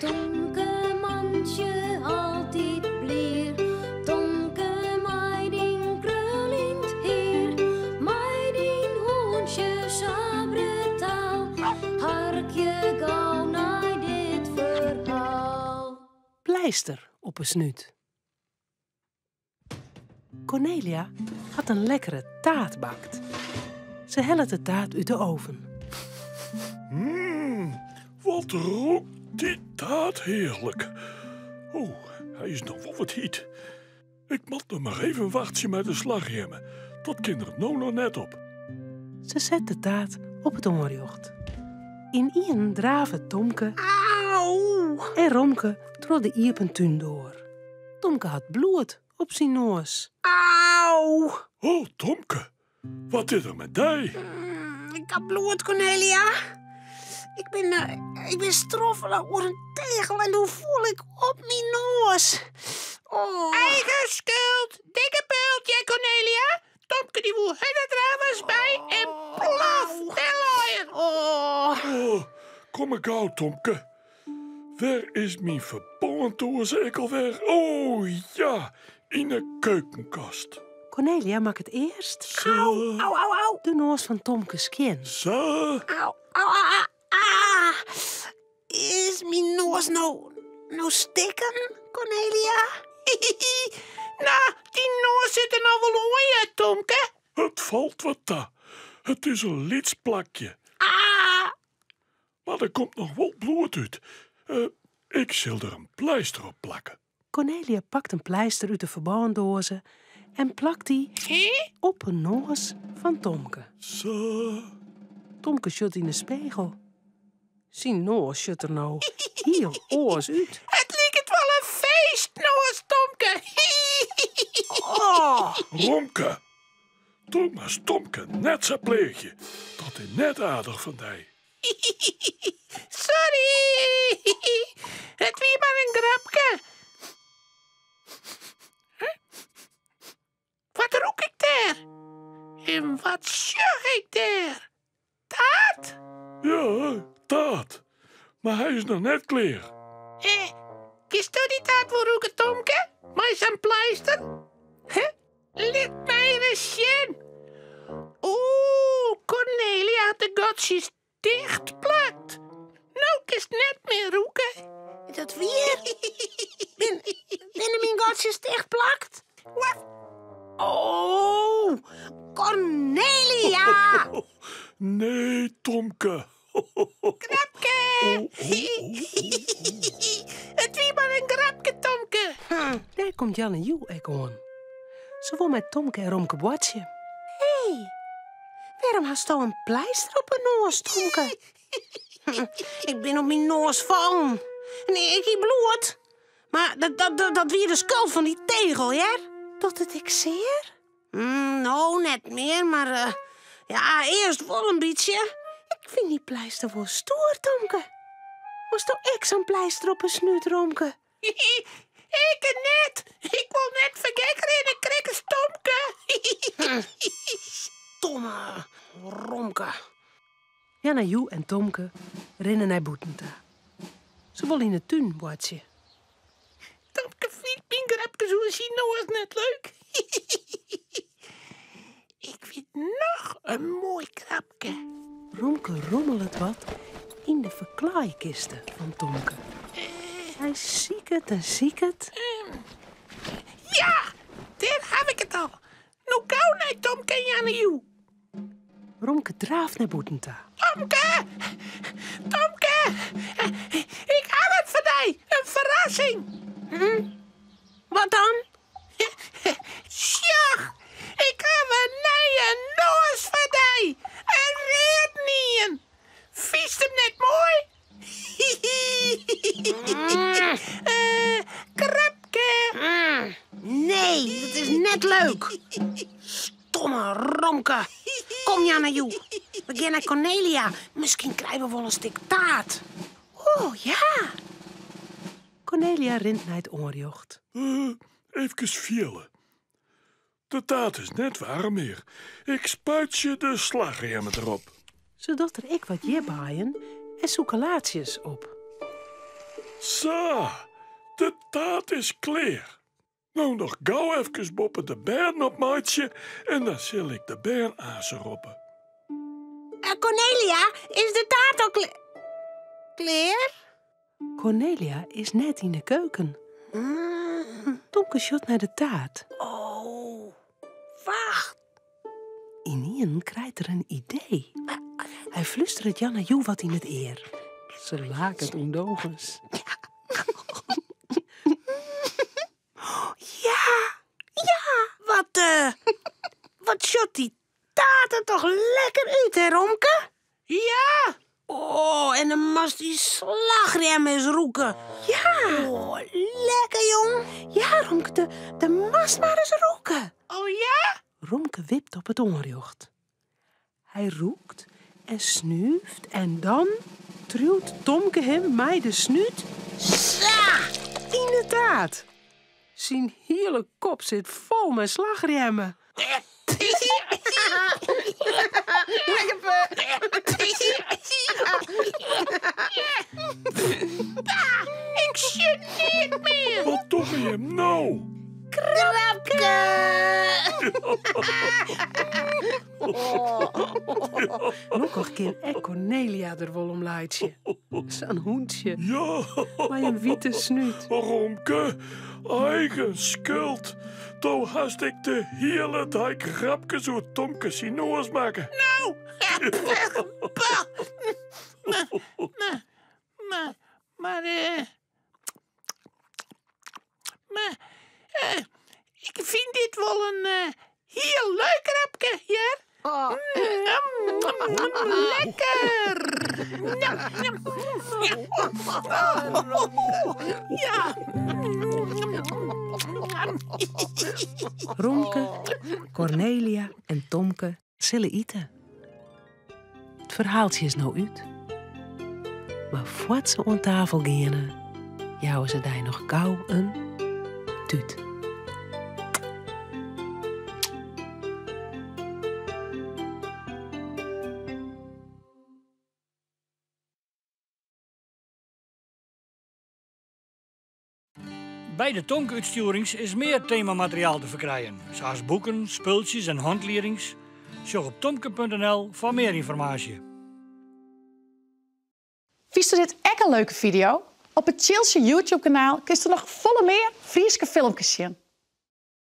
Tomke mantsje altyd blier, Tomke mei dyn kruljend hier, mei dyn hûntsje sa brutaal, harkje gau nei dit ferhaal. Pleister op 'e snút. Cornelia hat in lekkere taart bakt. Se hellet de taart út de oven. Mmm, wat rûkt dy taart hearlik. Oh, hy is noch wol wat hyt. Ik moat noch mar even wachtsje mei de slachrjemme. Dat kin der no noch net op. Se set de taart op it oanrjocht. Ynienen drave Tomke en Romke troch de iepen túndoar. Tomke hat bloed op syn noas. Au! Oh, Tomke, wat is der mei dy? Ik ha bloed, Cornelia. Ik bin, eh, ik bin stroffele oer in tegel en doe foel ik op myn noas. Oh. Eigen skuld, dikke bult, ja, Cornelia. Tomke dy woe hurder drave as by en plof, dêr lei er. Oh. Oh, kom mar gau, Tomke. Wêr is myn ferbândoaze ek alwer? O ja, yn 'e keukenkast. Cornelia makket earst Sa. Au, au, au. de noas fan Tomke skjin. Sa. Au, au, au, au, ah. Is myn noas no, no stikken, Cornelia? No, dyn noas sit der no wol oan, hear, Tomke. It falt wat ta. It is in lyts plakje. Ah! Mar der komt noch wol bloed út. Eh, ik sil der in pleister op plakke. Cornelia pakt in pleister út de ferbândoaze en plakt dy op 'e noas fan Tomke. Sa. Tomke sjocht yn 'e spegel. Syn noas sjocht der no hiel oars út. It liket wol in feestnoas, Tomke. Oh. Romke, do moatst Tomke net sa pleagje. Dat is net aardich fan dy. Sorry! It wie mar in grapke. Wat rûk ik dêr? En wat sjoch ik dêr? Taart? Ja, taart. Mar hy is noch net klear. Eh, kinsto dy taart wol rûke, Tomke? Mei sa'n pleister? Huh? Lit my ris sjen. Oeh, Cornelia hat de gatsjes tichtplakt. No kinst net mear rûke. Is dat wier? Bin, binne myn gatsjes tichtplakt? Wat? Oh, Cornelia! Nee, Tomke. Grapke! It wie mar in grapke, Tomke. Dêr komt Jan en Joe ek oan. Se wol mei Tomke en Romke boartsje. Hé, wêrom hasto in pleister op 'e noas, Tomke? Ik bin op myn noas fallen. Nee, ik hie bloed. Mar dat, dat, dat, dat wie de skuld fan dy tegel, hear. Docht it ek sear? No, net mear, mar eh, ja, earst wol in bytsje. Ik fyn dy pleister wol stoer, Tomke. Wolsto ek sa'n pleister op 'e snút, Romke? Ik net. Ik wol net foar gek rinne, krekt as Tomke. Stomme Romke. Janna Joe en Tomke rinne nei bûten ta. Se wolle yn 'e tún boartsje. Tomke fynt myn grapkes oer syn noas net leuk. Ik wit noch in moai grapke. Romke rommelet wat yn de ferklaaikiste fan Tomke. Hy siket en siket. Ja, dêr haw ik it al. No gau nei Tomke en Jannejoe. Romke draaft nei bûten ta. Tomke! Tomke! Ik haw wat foar dy, in ferrassing. Hm? Wat dan? Sjoch, ik haw in nije noas foar dy. In readien. Fynst him net moai? Grapke. Nee, dat is net leuk. Stomme Romke. Kom, Janne Joe. We gean nei Cornelia. Miskien krije we wol in stik taart. Oh, ja. Cornelia rint nei it oanrjocht. Uh, efkes fiele. De taart is net waarm mear. Ik spuitsje de slachrjemme derop. Se docht der ek wat ljipaaien en sûkelaatsjes op. Sa, de taart is klear. No noch gau efkes boppe de bern opmeitsje en dan sil ik de bern aanse roppe. Cornelia, is de taart al klear? Cornelia is net yn de keuken. Tomke sjocht nei de taart. Oh, wacht. Ynienen krijt er in idee. Hy flústeret Janna Joe wat yn it ear. Se laket ûndogens. Ja, ja. Wat, eh, wat sjocht dy taart der toch lekker út, hè, Romke? Ja! Oh, en dan moatst dy slachrjemme ris rûke. Ja! Oh, lekker, jong. Ja, Romke, de, de moatst mar ris rûke. Oh ja? Romke wipt op it oanrjocht. Hy rûkt en snúft en dan triuwt Tomke him mei de snút Sa! yn de taart. Syn hiele kop sit fol mei slachrjemme. Ik sjoch neat mear. Wat dogge jim no? Krapke! Lokkich kin ek Cornelia der wol om laitsje. Sa'n hûntsje Ja, mei in wite snút. Romke, eigen skuld. Do hast ek de hiele dei grapkes oer Tomke syn noas makke. Nou! Bah. Maar, maar, maar, eh, maar, eh, ik fyn dit wol in eh, hiel leuk grapke, hear. Mm, mm, mm, lekker! Njam, njam. Ja. Romke, Cornelia en Tomke sille ite. It ferhaaltsje is no út. Mar foar't se oan tafel geane, jouwe se dy noch gau in tút. By de Tomke-útstjoerings is mear temamateriaal te ferkrijen, sa as boeken, spultsjes en hantliedings. Sjoch op tomke.nl foar mear ynformaasje. Fynsto dit ek in leuke fideo? Op it Tsjiltsje YouTube-kanaal kinsto noch folle mear Fryske filmkes sjen.